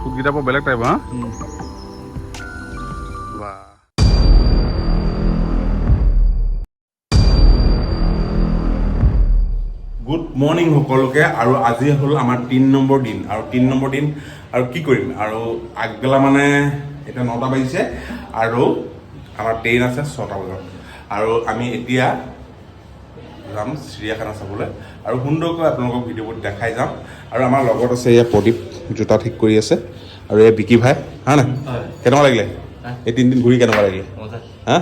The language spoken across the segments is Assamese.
ঠোঁটকেইটা বৰ বেলেগ টাইপ। হা, গুড মৰ্ণিং সকলোকে। আৰু আজি হ'ল আমাৰ 3 নম্বৰ দিন আৰু 3 নম্বৰ দিন আৰু কি কৰিম আৰু আগবেলা মানে এতিয়া 9টা বাজিছে আৰু আমাৰ ট্ৰেইন আছে 6টা বজাত আৰু আমি এতিয়া যাম চিৰিয়াখানা চাবলৈ আৰু সুন্দৰকৈ আপোনালোকক ভিডিঅ'বোৰ দেখাই যাম। আৰু আমাৰ লগত আছে এয়া প্ৰদীপ, জোতা ঠিক কৰি আছে, আৰু এয়া বিকি ভাই। হা নাই, কেনেকুৱা লাগিলে এই 3 দিন ঘূৰি? কেনেকুৱা লাগিলে? হা,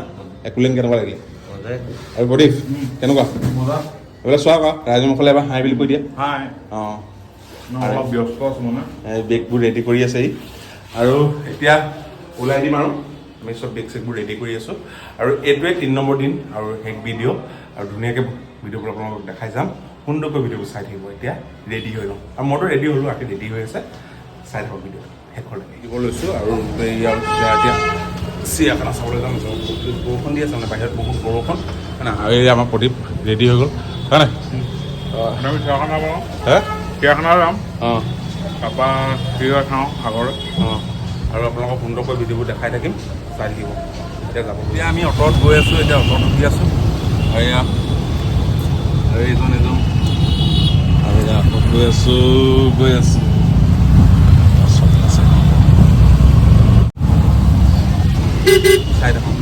একোলেন কেনেকুৱা লাগিলে? আৰু প্ৰদীপ কেনেকুৱা? এইবিলাক চোৱা আকৌ ৰাইজৰ মুখলৈ এবাৰ হাই বুলি কৈ দিয়া। হাই। অঁ। অলপ ব্যস্ত আছো মানে। এই বেগবোৰ ৰেডি কৰি আছে ই আৰু এতিয়া ওলাই দিম আৰু আমি চব বেগ চেগবোৰ ৰেডি কৰি আছোঁ। আৰু এইটোৱে 3 নম্বৰ দিন আৰু শেষ ভিডিঅ' আৰু ধুনীয়াকৈ ভিডিঅ'বোৰ আপোনালোকক দেখাই যাম। সুন্দৰকৈ ভিডিঅ'বোৰ চাই থাকিব। এতিয়া ৰেডি হৈ লওঁ আৰু মইতো ৰেডি হ'লোঁ, আকে ৰেডি হৈ আছে। চাই থাকক ভিডিঅ' শেষলৈকে দিব লৈছোঁ। আৰু এতিয়া চিৰিয়াখানা চাবলৈ যাম। বৰষুণ দি আছে, মানে বাহিৰত বহুত বৰষুণ, হয় নাই? আৰু এই আমাৰ প্ৰদীপ ৰেডি হৈ গ'ল, হয় নাই? আমি চিৰিয়াখানা যাওঁ। হে। চিৰিয়াখানা যাম। অঁ। তাৰপৰা কি হয় চাওঁ আগৰে। অঁ, আৰু আপোনালোকক সুন্দৰকৈ ভিডিঅ'বোৰ দেখাই থাকিম, চাই থাকিব। এতিয়া যাব, এতিয়া আমি অট'ত গৈ আছোঁ, এতিয়া অট'ত উঠি আছোঁ। আৰু এয়া আৰু এইজন এজন আৰু এয়া অট'ত গৈ আছোঁ, গৈ আছোঁ। চব আছে, চাই থাকক।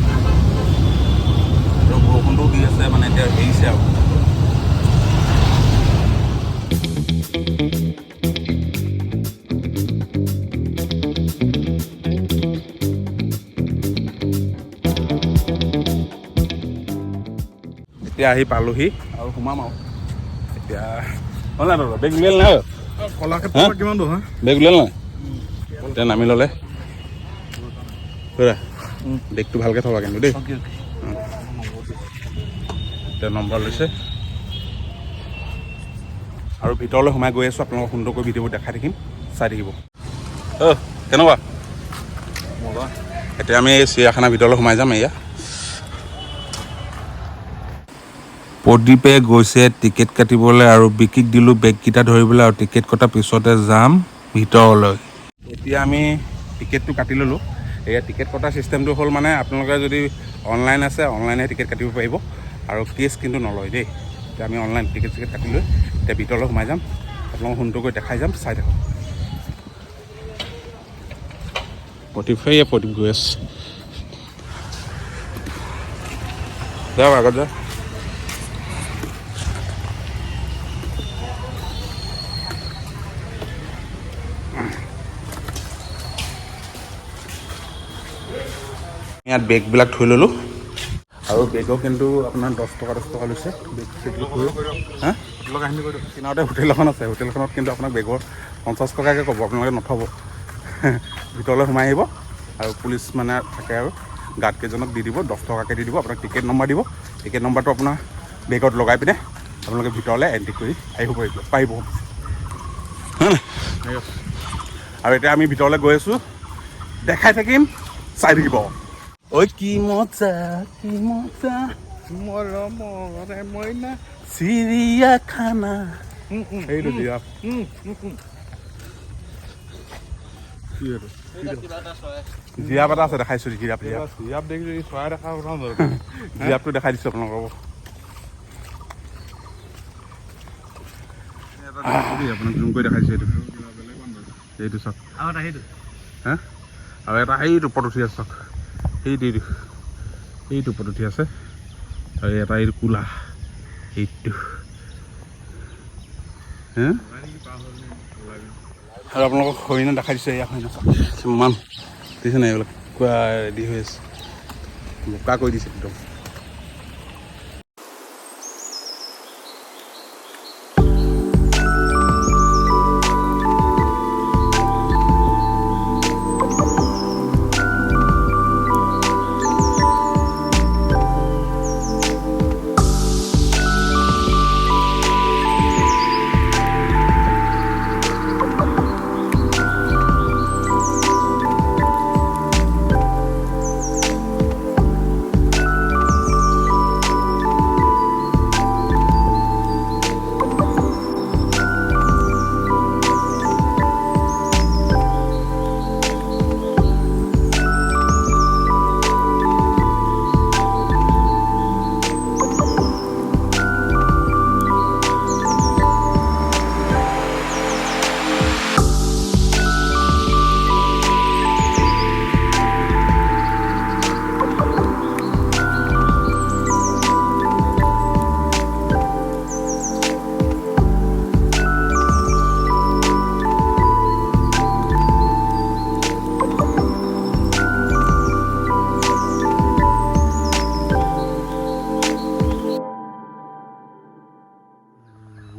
আৰু বৰষুণটোও দি আছে, মানে এতিয়া এৰিছে আৰু। এতিয়া আহি পালোহি আৰু সোমাম আৰু এতিয়া। হ'ল নাই দাদা? বেগ উলিয়াল নাই? কলাক্ষেত্ৰ কিমান দূৰ হা? বেগ উলিয়াল নাই? এতিয়া নামি ল'লে। খুৰা, বেগটো ভালকৈ থবা কিন্তু দেই। এতিয়া নম্বৰ লৈছে আৰু ভিতৰলৈ সোমাই গৈ আছোঁ। আপোনালোকক সুন্দৰকৈ ভিডিঅ'বোৰ দেখাই থাকিম, চাই থাকিব। অ' কেনেকুৱা? মজা। এতিয়া আমি এই চিৰিয়াখানাৰ ভিতৰলৈ সোমাই যাম। এয়া প্ৰদীপে গৈছে টিকেট কাটিবলৈ আৰু বিকিক দিলোঁ বেগকেইটা ধৰিবলৈ আৰু টিকেট কটাৰ পিছতে যাম ভিতৰলৈ। এতিয়া আমি টিকেটটো কাটি ল'লোঁ। এয়া টিকেট কটাৰ ছিষ্টেমটো হ'ল, মানে আপোনালোকে যদি অনলাইন আছে, অনলাইনে টিকেট কাটিব পাৰিব আৰু কেছ কিন্তু নলয় দেই। এতিয়া আমি অনলাইন টিকেট চিকেট কাটি লৈ এতিয়া ভিতৰলৈ সোমাই যাম। আপোনালোকক সুন্দৰকৈ দেখাই যাম, চাই থাকক। প্ৰদীপ, সেয়ে প্ৰদীপ গৈ আছে। যাওক, আগত যা। ইয়াত বেগবিলাক থৈ ল'লোঁ আৰু বেগৰ কিন্তু আপোনাৰ 10 টকা 10 টকা লৈছে। বেগ চেগ থৈ, হা, কিনাৰতে হোটেল এখন আছে। হোটেলখনত কিন্তু আপোনাক বেগৰ 50 টকাকৈ ক'ব, আপোনালোকে নথ'ব। ভিতৰলৈ সোমাই আহিব আৰু পুলিচ মানে থাকে আৰু গাৰ্ডকেইজনক দি দিব, 10 টকাকৈ দি দিব। আপোনাক টিকেট নম্বৰ দিব। টিকেট নম্বৰটো আপোনাৰ বেগত লগাই পিনে আপোনালোকে ভিতৰলৈ এণ্ট্ৰি কৰি আহিব পাৰিব পাৰিব হয় নাই? আৰু এতিয়া আমি ভিতৰলৈ গৈ আছোঁ, দেখাই থাকিম, চাই থাকিব। ঐ কি মজা, কি মজা মৰমৰে মইনা। চিৰিয়াখানা। সেইটো জিৰাফ। কি এইটো? জিৰাফ এটা আছে, দেখাইছোঁ জিৰাফ, জিৰাফ। জিৰাফ দেখিছোঁ, এই চৰাই দেখা কথা নহয়। জিৰাফটো দেখাই দিছোঁ আপোনালোকক। আপোনাক জুম কৰি দেখাইছোঁ। এইটো, এইটো চাওক। হা, আৰু এটা সেইটো ওপৰত উঠি আছে, চাওক। সেইটো, এইটো, এইটো ওপৰত উঠি আছে। আৰু এটা এইটো কোলা, এইটো হে। আৰু আপোনালোকক হৰিণা দেখাই দিছোঁ। এয়া হৰিণা, চাওক কিমান দেখিছে নাই? এইবিলাক পুৰা ৰেডি হৈ আছে, বোকা কৰি দিছে একদম।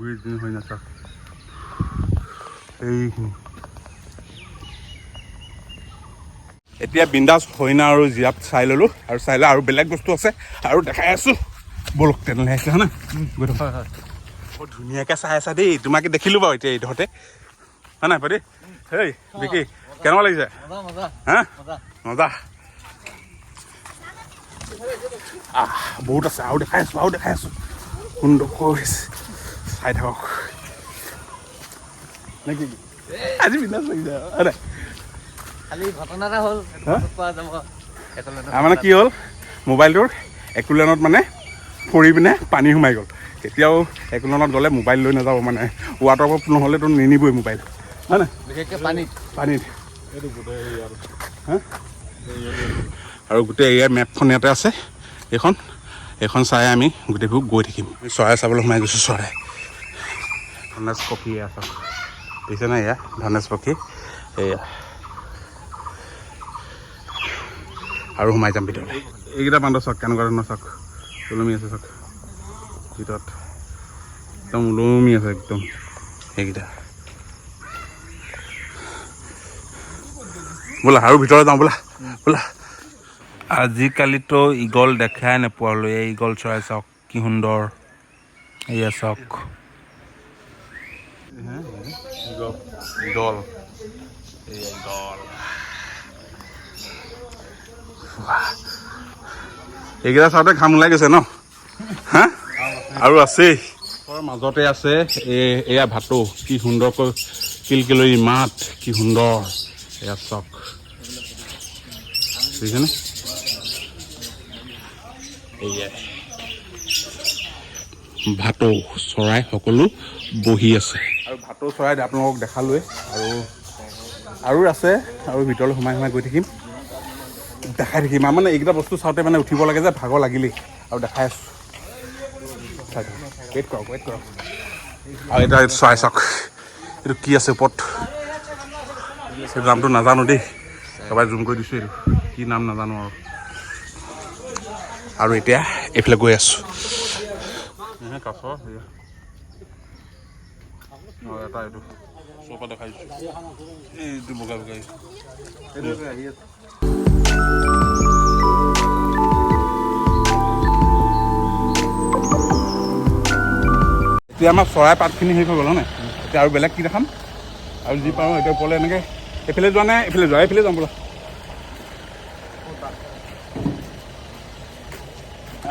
এইখিনি হৰিণা চাওক, এইখিনি। এতিয়া বিন্দাছ হৰিণা আৰু জিৰাফ চাই ল'লোঁ, আৰু চাই লৈ আৰু বেলেগ বস্তু আছে আৰু দেখাই আছোঁ। ব'লক তেনেহ'লে, আহিছে হয় নাই? গৈ থাকক। হয় হয়। বৰ ধুনীয়াকৈ চাই আছা দেই, তোমাকে দেখিলোঁ বাৰু এতিয়া এইডোখৰতে, হয় নাই পাতি? হেই বিকি, কেনেকুৱা লাগিছে? মজা মজা। হা? মজা। মজা। আহ, বহুত আছে, আৰু দেখাই আছোঁ, আৰু দেখাই আছোঁ। সুন্দৰকৈ চাই থাকক নেকি? আজি বিন্দাছ লাগিছে, হয় নাই? খালি ঘটনা এটা হ'ল, সেইটো হা? পাছত পোৱা যাব। একলেণ্ডত। মানে কি হ'ল, মোবাইলটোৰ একোলেনত মানে পৰি পিনে পানী সোমাই গ'ল। কেতিয়াও একোলেনত গ'লে মোবাইল লৈ নাযাব, মানে ৱাটাৰপ্ৰুফ নহ'লেতো নিনিবই মোবাইল, হয় নাই? বিশেষকৈ পানীত। পানীত। এইটো গোটেই ইয়াত। হা? আৰু গোটেই এৰিয়াৰ মেপখন ইয়াতে আছে। এইখন চাই আমি গোটেইবোৰ গৈ থাকিম। আমি চৰাই চাবলৈ সোমাই গৈছোঁ। চৰাই, ধনেশ পক্ষী এয়া চাওক, দেখিছে নাই? এয়া ধনেশ পক্ষী এয়া। আৰু সোমাই যাম ভিতৰলৈ। এইকেইটা বান্দৰ চাওক, কেনেকুৱা ধৰণৰ চাওক, ওলমি আছে চাওক ভিতৰত, একদম ওলমি আছে একদম সেইকেইটা। ব'লা, আৰু ভিতৰলৈ যাওঁ, ব'লা ব'লা। আজিকালিতো ঈগল দেখাই নোপোৱা হ'লো। এই ঈগল চৰাই চাওক, কি সুন্দৰ, এয়া চাওক। ঈগল, এয়া ঈগল। বাহ। এইকেইটা চাওঁতে ঘাম ওলাই গৈছে ন? হা, আৰু আছেই, মাজতে আছে। এই এয়া ভাটৌ, কি সুন্দৰকৈ কিলকিলৰি মাত, কি সুন্দৰ, এয়া চাওক, দেখিছেনে? এয়াই ভাটৌ চৰাই, সকলো বহি আছে। আৰু ভাটৌ চৰাই আপোনালোকক দেখালোৱে, আৰু আছে, আৰু ভিতৰলৈ সোমাই সোমাই গৈ থাকিম, দেখাই থাকিম। আৰু মানে এইকেইটা বস্তু চাওঁতে মানে উঠিব লাগে যে, ভাগৰ লাগিলেই। আৰু দেখাই আছোঁ, চাই থাকক, ৱেইট কৰক, ৱেইট কৰক। আৰু এটা এইটো চৰাই চাওক, এইটো কি আছে ওপৰত, সেইটো নামটো নাজানো দেই। এবাৰ জুম কৰি দিছোঁ, এইটো কি নাম নাজানো। আৰু এতিয়া এইফালে গৈ আছোঁ। কাছ এটা, এইটো ওচৰৰ পৰা দেখাই দিছোঁ, এইটো বগা বগা। এইটো আহি আছে। এতিয়া আমাৰ চৰাই পাতখিনি শেষ হৈ গ'ল, হয় নাই? এতিয়া আৰু বেলেগ কি দেখাম? আৰু যি পাৰোঁ এতিয়া ওপৰলৈ এনেকৈ। এইফালে যোৱা নাই, এইফালে যোৱা, এইফালে যাম বোলা।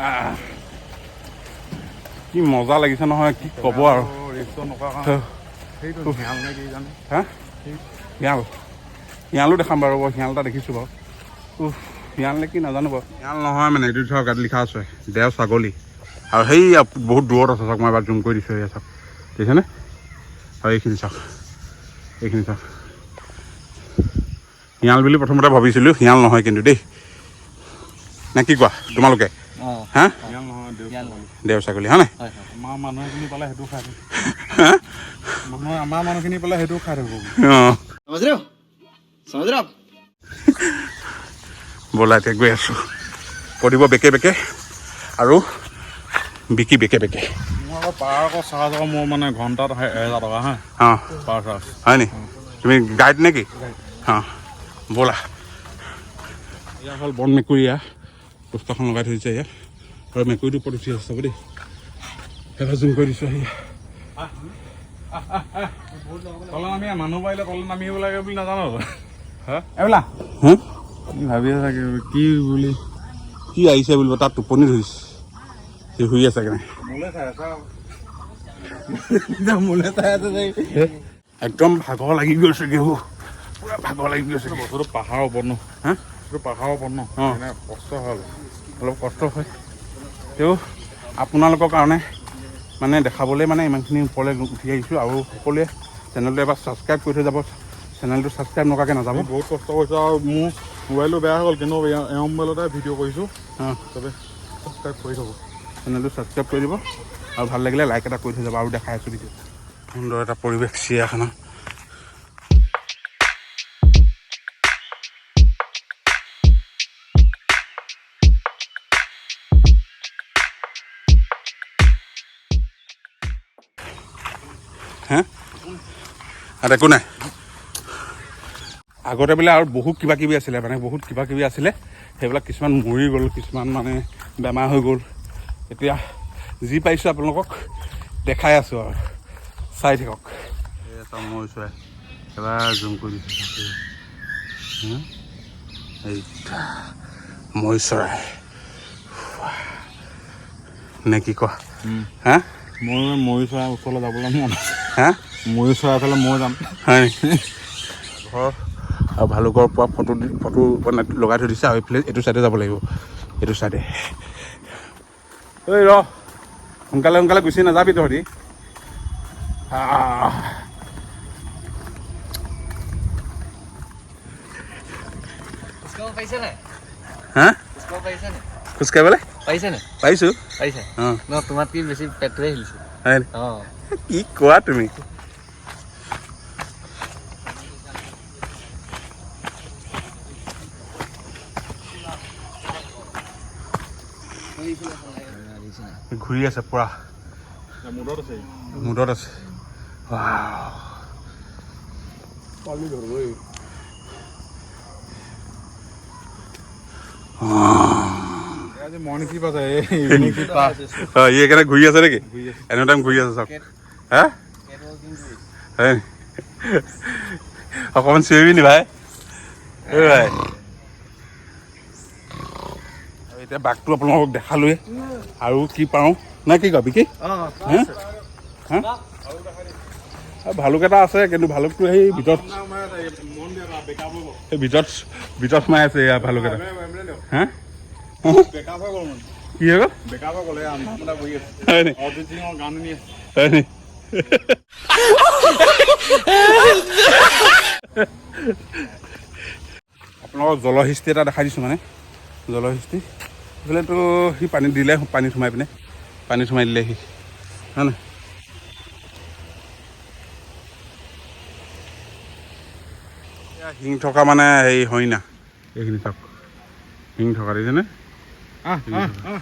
আহ, কি মজা লাগিছে নহয়, কি ক'ব আৰু। ৰিস্ক নকৰা কাৰণে সেইটো শিয়াল নে কি জানো। হা, শিয়াল? শিয়ালো দেখাম বাৰু, শিয়াল এটা দেখিছোঁ বাৰু। উফ, শিয়াল নে কি নাজানো বাৰু, শিয়াল নহয় মানে। এইটো চাওক, ইয়াত লিখা আছে দেও ছাগলী। আৰু সেই বহুত দূৰত আছে চাওক, মই এবাৰ জুম কৰি দিছোঁ, এয়া চাওক, দেখিছেনে? আৰু এইখিনি চাওক, এইখিনি চাওক। শিয়াল বুলি প্ৰথমতে ভাবিছিলোঁ, শিয়াল নহয় কিন্তু দেই। নে কি কোৱা তোমালোকে? অঁ। হা? শিয়াল নহয়, দেও। শিয়াল নহয়। দেও ছাগলী, হয় নাই? হয় হয়। আমাৰ মানুহখিনি পালে সেইটো খাই থাকিব। মানুহে আমাৰ মানুহখিনি পালে সেইটো খাই থাকিব। অঁ। समझ रहे हो, समझ रहे हो आप? ব'লা, এতিয়া গৈ আছোঁ। পঢ়িব বেকে বেকে আৰু বিকি বেকে বেকে। মোৰ আকৌ পাৰ আকৌ চাৰ্জ আকৌ মোৰ মানে ঘণ্টাত 1000 টকা হা। অঁ। পাৰ চাৰ্জ। হয় নি? তুমি গাইড নেকি? অঁ, ব'লা। এয়া হ'ল বন মেকুৰী। এয়া পোষ্টাৰখন লগাই থৈছে ইয়াত, আৰু মেকুৰীটোৰ ওপৰত উঠি আছে চাব দেই। এবাৰ জুম কৰি দিছোঁ, আহি। তলত নামি মানুহ পাৰিলে তলত নামিব লাগে বুলি নাজানো। হা। এইবোলা হা। কি ভাবি আছে কি বুলি? কি আহিছে বুলিব, তাত টোপনি ধৰিছে, সি শুই আছে কেনে। মোলৈ চাই আছা, মোলৈ চাই আছে চাগে। একদম ভাগৰ লাগি গৈছেগৈ, অ'। পূৰা ভাগৰ লাগি গৈছে। বস্তুটো পাহাৰৰ ওপৰত ন? হা? এইটো পাহাৰৰ ওপৰত ন? অঁ। সেইকাৰণে কষ্ট হয় অলপ। অলপ কষ্ট হয়, তেওঁ আপোনালোকৰ কাৰণে মানে দেখাবলৈ মানে ইমানখিনি ওপৰলৈ উঠি আহিছোঁ। আৰু সকলোৱে চেনেলটো এবাৰ ছাবস্ক্ৰাইব কৰি থৈ যাব, চেনেলটো ছাবস্ক্ৰাইব নকৰাকৈ নাযাব। আমি বহুত কষ্ট কৰিছোঁ, আৰু মোৰ মোবাইলটো বেয়া হৈ গ'ল, কিন্তু এওঁ মোবাইলতে ভিডিঅ' কৰিছোঁ। অঁ। চবে ছাবস্ক্ৰাইব কৰি থ'ব। চেনেলটো ছাবস্ক্ৰাইব কৰি দিব, আৰু ভাল লাগিলে লাইক এটা কৰি থৈ যাব। আৰু দেখাই আছোঁ ভিডিঅ'। সুন্দৰ এটা পৰিৱেশ চিৰিয়াখানা। হে, আৰু একো নাই। আগতে বোলে আৰু বহুত কিবা কিবি আছিলে, মানে বহুত কিবা কিবি আছিলে, সেইবিলাক কিছুমান মৰি গ'ল, কিছুমান মানে বেমাৰ হৈ গ'ল। এতিয়া যি পাৰিছোঁ আপোনালোকক দেখাই আছোঁ আৰু চাই থাকক। ময়ূৰ চৰাই এবাৰ জুম কৰি দিছোঁ। এই ময়ূৰ চৰাই নে কি কোৱা? হা। মই ময়ূৰ চৰাই ওচৰলৈ যাবলৈ মন আছে। হা। ময়ূৰ চৰাই ফালে মই যাম। হয় নেকি? ঘৰ আৰু ভালুকৰ পৰা ফটো ফটো মানে লগাই থৈ দিছে। আৰু এইফালে এইটো চাইডে যাব লাগিব, এইটো চাইডে। ঐ ৰ, সোনকালে সোনকালে গুচি নাযাবি তহঁতি। আহ। খোজকাঢ়িব পাৰিছে নাই? হা? খোজকাঢ়িব পাৰিছে নাই? খোজকাঢ়িবলৈ পাৰিছে নাই? পাৰিছোঁ। পাৰিছে? অঁ। ন, তোমাতকৈ বেছি পেটটোৱে হিলিছে। হয় নি? অঁ। কি কোৱা তুমি? ঘূৰি আছে পুৰা। মূৰত আছে। মুডত আছে। Wow. পালি ধৰিবই। আজি মৰ্ণিং কি আছে, ইভিনিং কি পা। অ, ই সেইকাৰণে ঘূৰি আছে নেকি? ঘূৰি আছে। এনি টাইম ঘূৰি আছে চাওক। হা, হয় নি? অকণমান চিঞৰিবি নি ভাই? ঐ ভাই, আৰু এতিয়া বাঘটো আপোনালোকক দেখালোৱে, আৰু কি পাৰোঁ নে কি কয় বিকি? অঁ। হা হা, আৰু ভালুক এটা আছে, কিন্তু ভালুকটো সেই ভিতৰত, সেই ভিতৰত ভিতৰত সোমাই আছে। এয়া ভালুক এটা। হা। বেকআপ হৈ গ'ল মানে। কি হৈ গ'ল? বেকআপ হৈ গ'ল, এই আন্ধা মুন্ধা বহি আছে। হয় নি? অৰিজিত সিঙৰ গান শুনি আছে। হয় নি? আপোনালোকক জলহস্তি এটা দেখাই দিছোঁ, মানে জলহস্তি। এইফালেতো সি পানী দিলে, পানীত সোমাই পিনে, পানীত সোমাই দিলে সি, হয় নাই? এয়া শিং থকা, মানে এই হৰিণা এইখিনি চাওক, শিং থকা দেখিছেনে? আহ আহ আহ।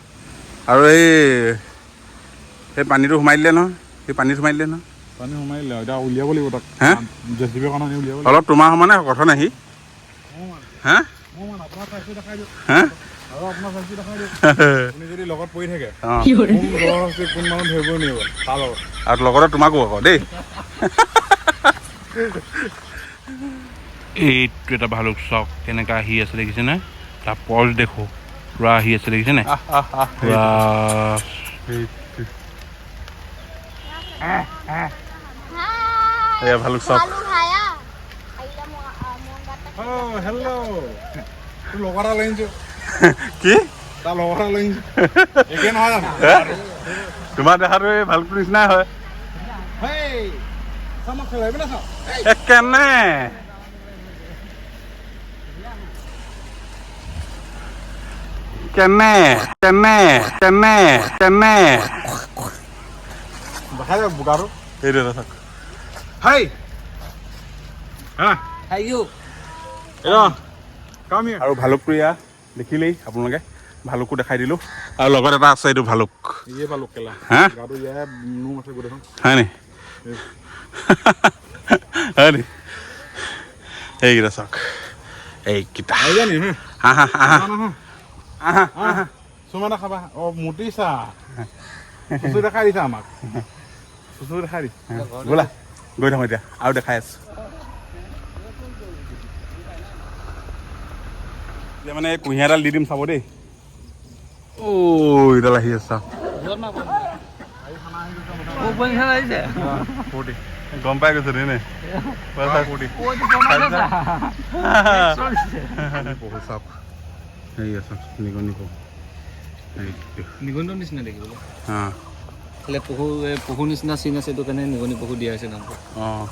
আৰু এই সেই পানীটো সোমাই দিলে নহয়, সেই পানীত সোমাই দিলে নহয়। পানী সোমাই দিলে, এতিয়া উলিয়াব লাগিব তাক। হা? জেচিবি এখন আনি উলিয়াব লাগিব। অলপ তোমাৰ সমানে কথা নাই সি। হা। আপোনাৰ চাইজটো দেখাই দিয়ক। হা। আৰু আপোনাৰ চাইজটো দেখাই দিয়ক। আপুনি যদি লগত পৰি থাকে, অঁ, কোন জলহস্তি কোন মানুহ ধৰিবই নোৱাৰিব তাৰ লগত। আৰু লগতে তোমাকো আকৌ দেই। এইটো এটা ভালুক চাওক, কেনেকৈ আহি আছে দেখিছেনে? তাৰ পজ দেখো, পূৰা আহি আছে দেখিছেনে পুৰা? এয়া ভালুক চাওক। ভালুক হায়া আহিলা মোৰ গাত। অ' হেল্ল', তোৰ লগৰ এটা লৈ আনিছোঁ। কি? তাৰ লগৰ এটা লৈ আনিছোঁ, একে নহয় জানো? হে? তোমাৰ দেখাটো এই ভালুকটোৰ নিচিনাই হয়। হেই চাওঁ, মোক খেলাবি না চাওঁ। এ কেনে কেনে কেনে কেনে কেনে দেখাই দিয়ক বোকাটো। এইটো এটা চাওক। হেই হা। আইও। কাম here. আৰু ভালুকটো এয়া দেখিলেই আপোনালোকে, ভালুকো দেখাই দিলোঁ। আৰু লগত এটা আছে, এইটো ভালুক। ইয়ে পালোঁ কেলা। হা? গাটো ইয়াৰে নোম আছে গোটেইখন। হয় নি? হয় নি? এইকেইটা চাওক, এইকেইটা। আহিবা নি হে? আহা আহা। নহয়। আহা আহা। চুমা এটা খাবা। অ মুতিছা, চুচু দেখাই দিছা আমাক, চুচু দেখাই দিছা। ব'লা গৈ থাকোঁ এতিয়া, আৰু দেখাই আছোঁ। এতিয়া মানে এই কুঁহিয়াৰডাল দি দিম, চাব দেই। অ' এইডাল আহি আছে চাওক। আহিছে। ফূৰ্তি গম পাই গৈছে দেই নে? ফূৰ্তি পহু চাওক, হেৰি আছে নিগনি পহু সেইটো। নিগনিৰ নিচিনা দেখিবলৈ। অঁ। খালি পহু, এই পহু নিচিনা চিন আছে, সেইটো কাৰণে নিগনি পহু দিয়া হৈছে নামটো। অঁ,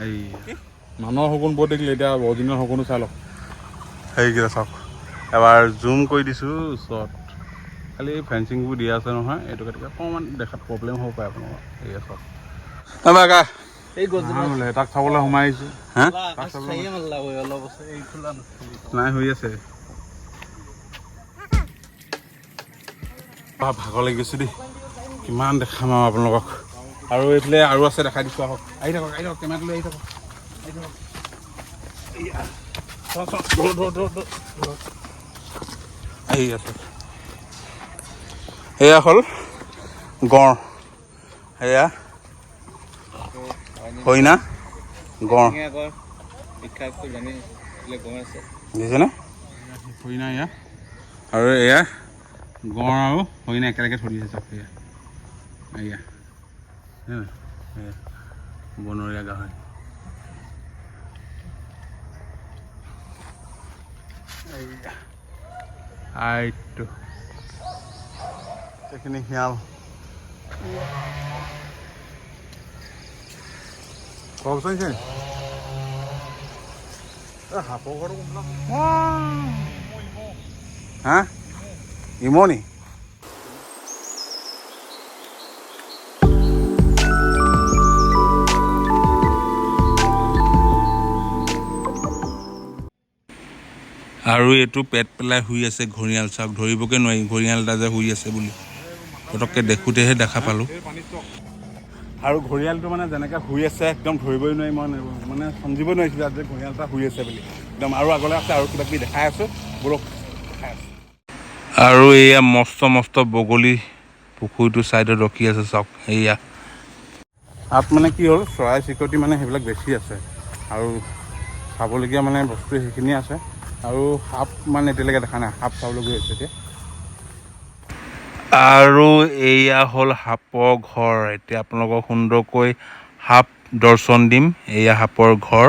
এই মানুহৰ শগুন বহুত দেখিলে, এতিয়া অৰিজিনেল শগুনো চাই লওক। সেইকেইটা চাওক, এবাৰ জুম কৰি দিছোঁ ওচৰত। খালি এই ফেঞ্চিংবোৰ দিয়া আছে নহয়, এইটো গতিকে অকণমান দেখাত প্ৰব্লেম হ'ব পাৰে আপোনালোকৰ। এয়া চাওক আমাৰ এই গছজোপা। বোলে তাক চাবলৈ সোমাই আহিছোঁ। হা। অলপ আছে, এই খোলা নাছিল। নাই, হৈ আছে। ভাগৰ লাগি গৈছে দেই। কিমান দেখাম আৰু আপোনালোকক। আৰু এইফালে আৰু আছে, দেখাই দিছোঁ, আহক। আহি থাকক, আহি থাকক, কেমেৰাটো লৈ আহি থাকক, আহি থাকক। এইয়া। চাওঁ, চাওঁ, ধৰ, ধৰ, ধৰ, ধৰ, ধৰ। আহি আছে। এয়া হ'ল গঁড়, এয়া হৰিণা, গঁড়। দেখিছেনে? হৰিণা এয়া, আৰু এয়া গঁড় আৰু হৰিণা একেলগে থৈ দিছে। চাওক, এয়া, এয়া, এয়া বনৰীয়া গাহৰি। এইয়া আইটো এইখিনি শিয়াল। হা, ইমনি। আৰু এইটো পেট পেলাই শুই আছে ঘৰিয়াল। চাওক, ধৰিবকে নোৱাৰি ঘৰিয়াল এটা যে শুই আছে বুলি, পটককৈ দেখোঁতেহে দেখা পালোঁ। আৰু ঘৰিয়ালটো মানে যেনেকৈ শুই আছে একদম ধৰিবই নোৱাৰি, মই মানে সমজিবই নোৱাৰিছিলোঁ যে ঘৰিয়াল এটা শুই আছে বুলি একদম। আৰু আগলৈ আছে, আৰু কিবা কিবি দেখাই আছোঁ, ব'লক দেখাই আছোঁ। আৰু এয়া মস্ত মস্ত বগলী পুখুৰীটোৰ ছাইডত ৰখি আছে, চাওক এয়া। তাত মানে কি হ'ল, চৰাই চিৰিকটি মানে সেইবিলাক বেছি আছে আৰু চাবলগীয়া মানে বস্তু সেইখিনিয়ে আছে। আৰু সাপ মানে এতিয়ালৈকে দেখা নাই, সাপ চাবলৈ গৈ আছে এতিয়া। আৰু এয়া হ'ল সাপৰ ঘৰ। এতিয়া আপোনালোকক সুন্দৰকৈ সাপ দৰ্শন দিম। এয়া সাপৰ ঘৰ।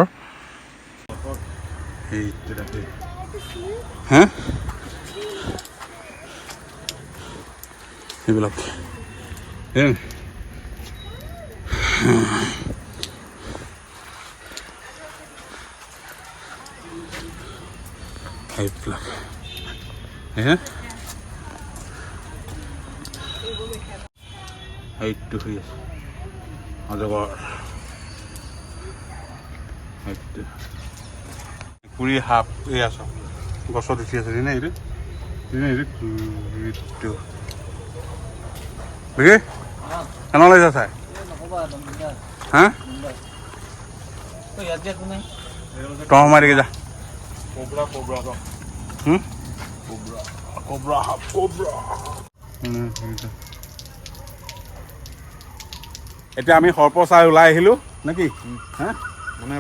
হা, সেইবিলাক সেইবিলাক হে, সেইটো হৈ আছে অজগৰ। সেইটো মেকুৰী সাপ। এয়া চাওক, গছত উঠি আছে নে এইটো? এইটো বুজি কেনেকুৱা লাগিছে চাই? হা, তই সোমাই থাকি যা। কব্ৰা সাপ, কব্ৰা। এতিয়া আমি সৰ্প চাই ওলাই আহিলোঁ নেকি? হা, মানে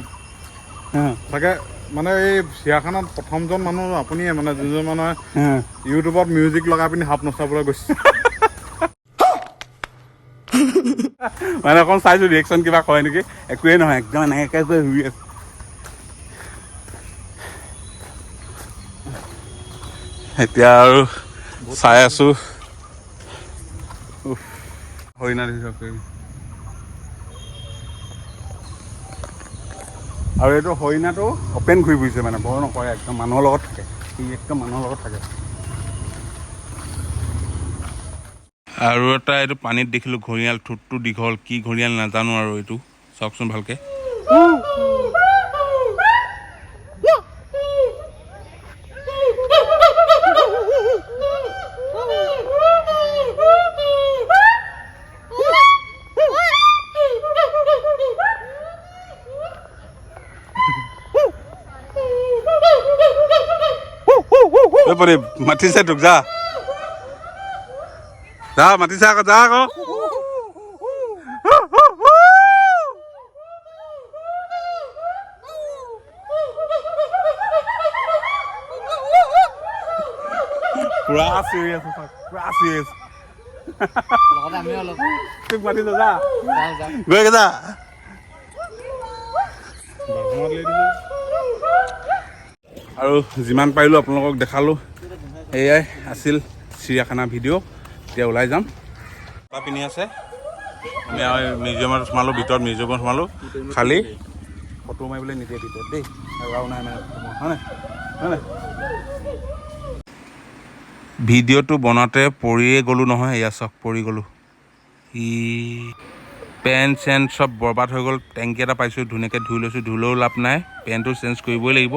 চাগে মানে এই চিৰিয়াখানাত প্ৰথমজন মানুহ আপুনিয়ে, মানে যোনজন মানুহে ইউটিউবত মিউজিক লগাই পিনি সাপ নচাবলৈ গৈছে। মানে অকণ চাইছোঁ ৰিয়েকশ্যন কিবা কয় নেকি, একোৱেই নহয়, একদম এনেকৈ শুই আছে। এতিয়া আৰু চাই আছোঁ হৰিণা দেখিছোঁ। আৰু এইটো হৰিণাটো অপেন ঘূৰি ফুৰিছে, মানে ভয় নকৰে, একদম মানুহৰ লগত থাকে সি, একদম মানুহৰ লগত থাকে। আৰু এটা এইটো পানীত দেখিলোঁ ঘৰিয়াল, ঠোঁটটো দীঘল, কি ঘৰিয়াল নাজানো আৰু এইটো চাওকচোন ভালকৈ। মাতিছে তোক, যা যা, মাতিছে আকৌ, যা আকৌ। পুৰা চিঞৰি আছে, পুৰা চিঞৰি আছে। তোক মাতিছে, যা গৈ যা। আৰু যিমান পাৰিলোঁ আপোনালোকক দেখালোঁ। এয়াই আছিল চিৰিয়াখানা ভিডিঅ'। এতিয়া ওলাই যাম। পিন্ধি আছে। আমি আৰু মিউজিয়ামত সোমালোঁ, ভিতৰত মিউজিয়ামত সোমালোঁ, খালী ফটো মাৰিবলৈ নিদিয়ে ভিতৰত দেই, এলাও নাই মানে, হয়নে হয়নে? ভিডিঅ'টো বনাওঁতে পৰিয়ে গ'লোঁ নহয়, এয়া চাওক পৰি গ'লোঁ। ই পেণ্ট চেণ্ট চব বৰবাদ হৈ গ'ল। টেংকি এটা পাইছোঁ, ধুনীয়াকৈ ধুই লৈছোঁ, ধুলেও লাভ নাই, পেণ্টটো চেঞ্জ কৰিবই লাগিব।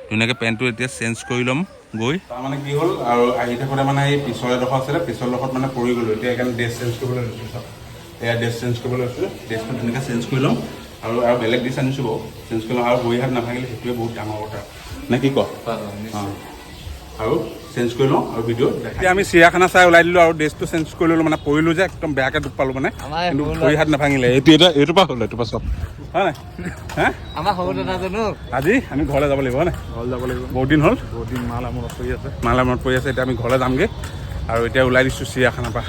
ধুনীয়াকৈ পেণ্টটো এতিয়া চেঞ্জ কৰি ল'ম গৈ। তাৰমানে কি হ'ল, আৰু আহি থাকোঁতে মানে এই পিছৰ এডোখৰ আছিলে, পিছৰ ডোখৰত মানে পৰি গ'লোঁ। এতিয়া সেইকাৰণে ড্ৰেছ চেঞ্জ কৰিবলৈ লৈছোঁ। চাওক এয়া ড্ৰেছ চেঞ্জ কৰিবলৈ লৈছোঁ। ড্ৰেছখন ধুনীয়াকৈ চেঞ্জ কৰি ল'ম আৰু আৰু বেলেগ ড্ৰেছ আনিছোঁ বাৰু, চেঞ্জ কৰি ল'ম। আৰু ভৰি হাত নাভাঙিলে সেইটোৱে বহুত ডাঙৰ কথা, নে কি কয়? অঁ, আৰু চেঞ্জ কৰি লওঁ আৰু ভিডিঅ'। এতিয়া আমি চিৰিয়াখানা চাই ওলাই দিলোঁ আৰু ড্ৰেছটো চেঞ্জ কৰি ল'লোঁ। মানে পৰিলোঁ যে একদম বেয়াকৈ দুখ পালোঁ মানে, আমাৰ কিন্তু সৰু ভৰি হাত নাভাঙিলে। এইটো এটা এইটোৰ পৰা হ'ল, এইটোৰ পৰা চব হয় নাই হা? আমাৰ সৰু দাদাজনো আজি আমি ঘৰলৈ যাব লাগিব, হয় নাই? ঘৰলৈ যাব লাগিব। বহুত দিন হ'ল। বহুত দিন মাল মনত পৰি আছে। মালে মনত পৰি আছে। এতিয়া আমি ঘৰলৈ যামগৈ আৰু এতিয়া ওলাই দিছোঁ চিৰিয়াখানাৰ পৰা।